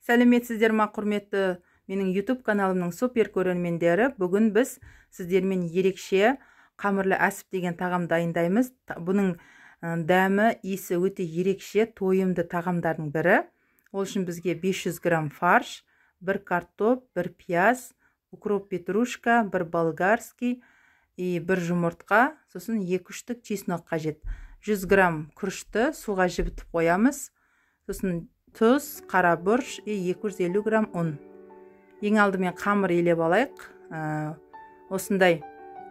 Сәлеметсіздер ма, құрметті менің YouTube каналымның супер көрермендері. Бүгін біз сіздермен ерекше қамырлы әсіп деген тағам дайындаймыз. Бұның дәмі, иісі өте ерекше, тойымды тағамдардың бірі. Ол үшін бізге 500 грамм фарш, бір картоп, бір пияз, укроп, петрушка, бір болгарский и бір жұмыртқа, сосын 2-3 штук чеснок қажет. 100 грамм күрішті суға жібітіп қоямыз. Сосын тұз, қара бұрыш и 250 грамм ұн. Ең алдымен қамыр елеп алайық. Осындай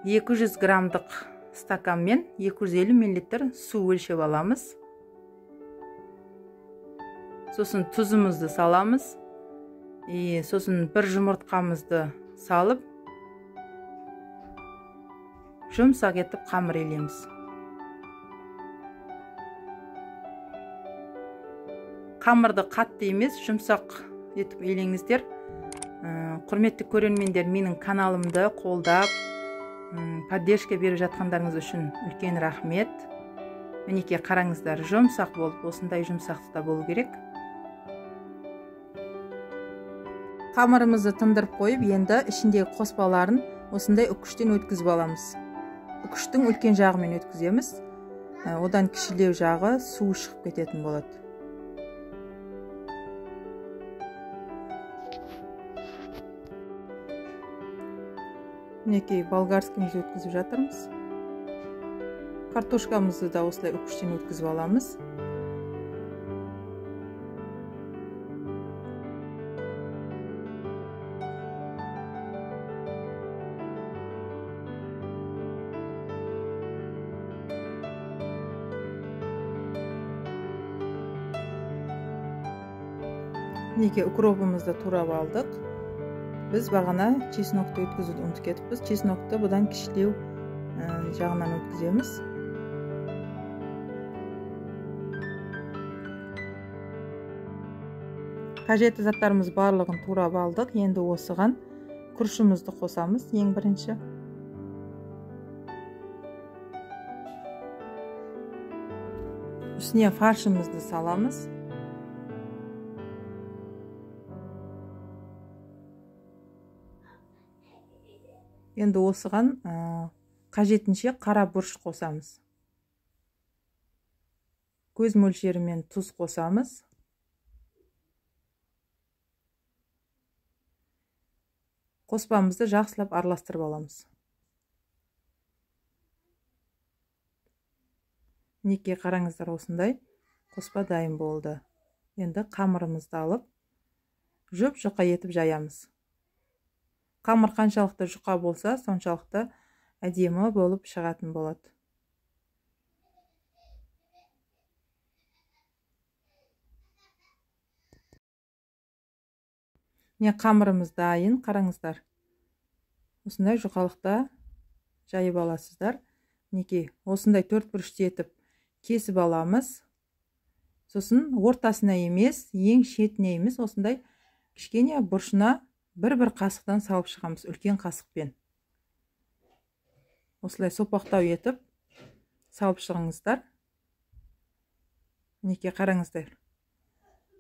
200 граммдық стаканмен 250 мл су өлшеп аламыз. Сосын тұзымызды саламыз. И сосын бір жұмыртқамызды салып, жұмсақ етіп қамыр елейміз. Қамырды қатты емес, жұмсақ етіп елеңіздер. Құрметті көрермендер, менің каналымды қолдап, поддержка беріп жатқандарыңыз үшін үлкен рахмет. Мінекей қараңыздар, жұмсақ болып, осындай жұмсақтықта болу керек. Қамырымызды тындырып қойып, енді ішіндегі қоспаларын осындай үкіштен өткізіп аламыз. Үкіштің үлкен жағымен өткіземіз. Одан кішілеу жағы су шығып кететін болады. Мінекей болгарскийімізді өткізіп жатырмыз. Картошкамызды да осылай үкіштен өткізіп аламыз. Мінекей укропымызды турап алдық. Біз бағана чеснокты өткізуді ұмытып кетіппіз. Чеснокты бұдан кішілеу жағынан өткіземіз. Қажетті заттарымыз барлығын турап алдық. Енді осыған күрішімізді қосамыз ең бірінші. Үстіне фаршымызды саламыз. Енді осыған қажетінше қара бұрыш қосамыз. Көз мөлшерімен тұз қосамыз. Қоспамызды жақсылап араластырып аламыз. Мінекей қараңыздар, осындай қоспа дайын болды. Енді қамырымызды алып, жұп-жұқа етіп жаямыз. Қамыр қаншалықты жұқа болса, соншалықты әдемі болып шығатын болады. Міне қамырымыз дайын, қараңыздар. Осындай жұқалықта жайып аласыздар. Мінекей осындай төрт бұрышты етіп кесіп аламыз. Сосын ортасына емес, ең шетіне емес, осындай кішкене бұрышына бір-бір қасықтан салып шығамыз, үлкен қасықпен. Осылай сопақтау етіп салып шығыңыздар. Мінекей қараңыздар.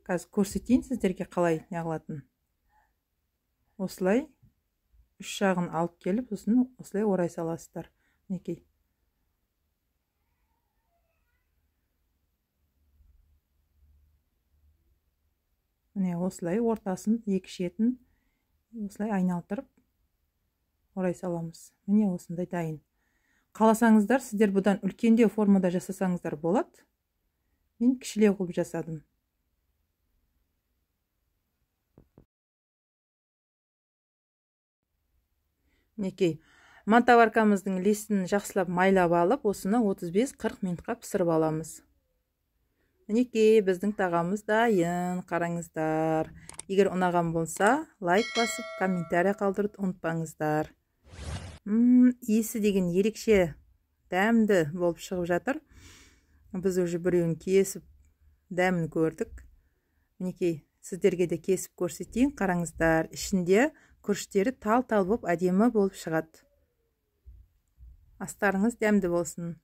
Қазір көрсетейін сіздерге қалай неғылатынын. Осылай үш жағын алып келіп, сосын осылай орай саласыздар. Мінекей. Міне осылай ортасын, екі шетін осылай айналдырып орай саламыз. Міне осындай дайын. Қаласаңыздар, сіздер бұдан үлкендеу формада жасасаңыздар болады. Мен кішілеу қылып жасадым. Мінекей, мантоваркамыздың листін жақсылап майлап алып, осыны 35-40 минутқа пісіріп аламыз. Мінекей, біздің тағамыз дайын, қараңыздар. Егер ұнаған болса, лайк басып, комментарий қалдыруды ұмытпаңыздар. Иісі деген ерекше дәмді болып шығып жатыр. Біз уже біреуін кесіп, дәмін көрдік. Мінекей, сіздерге де кесіп көрсетейін. Қараңыздар, ішінде күріштері тал-тал болып әдемі болып шығады. Астарыңыз дәмді болсын.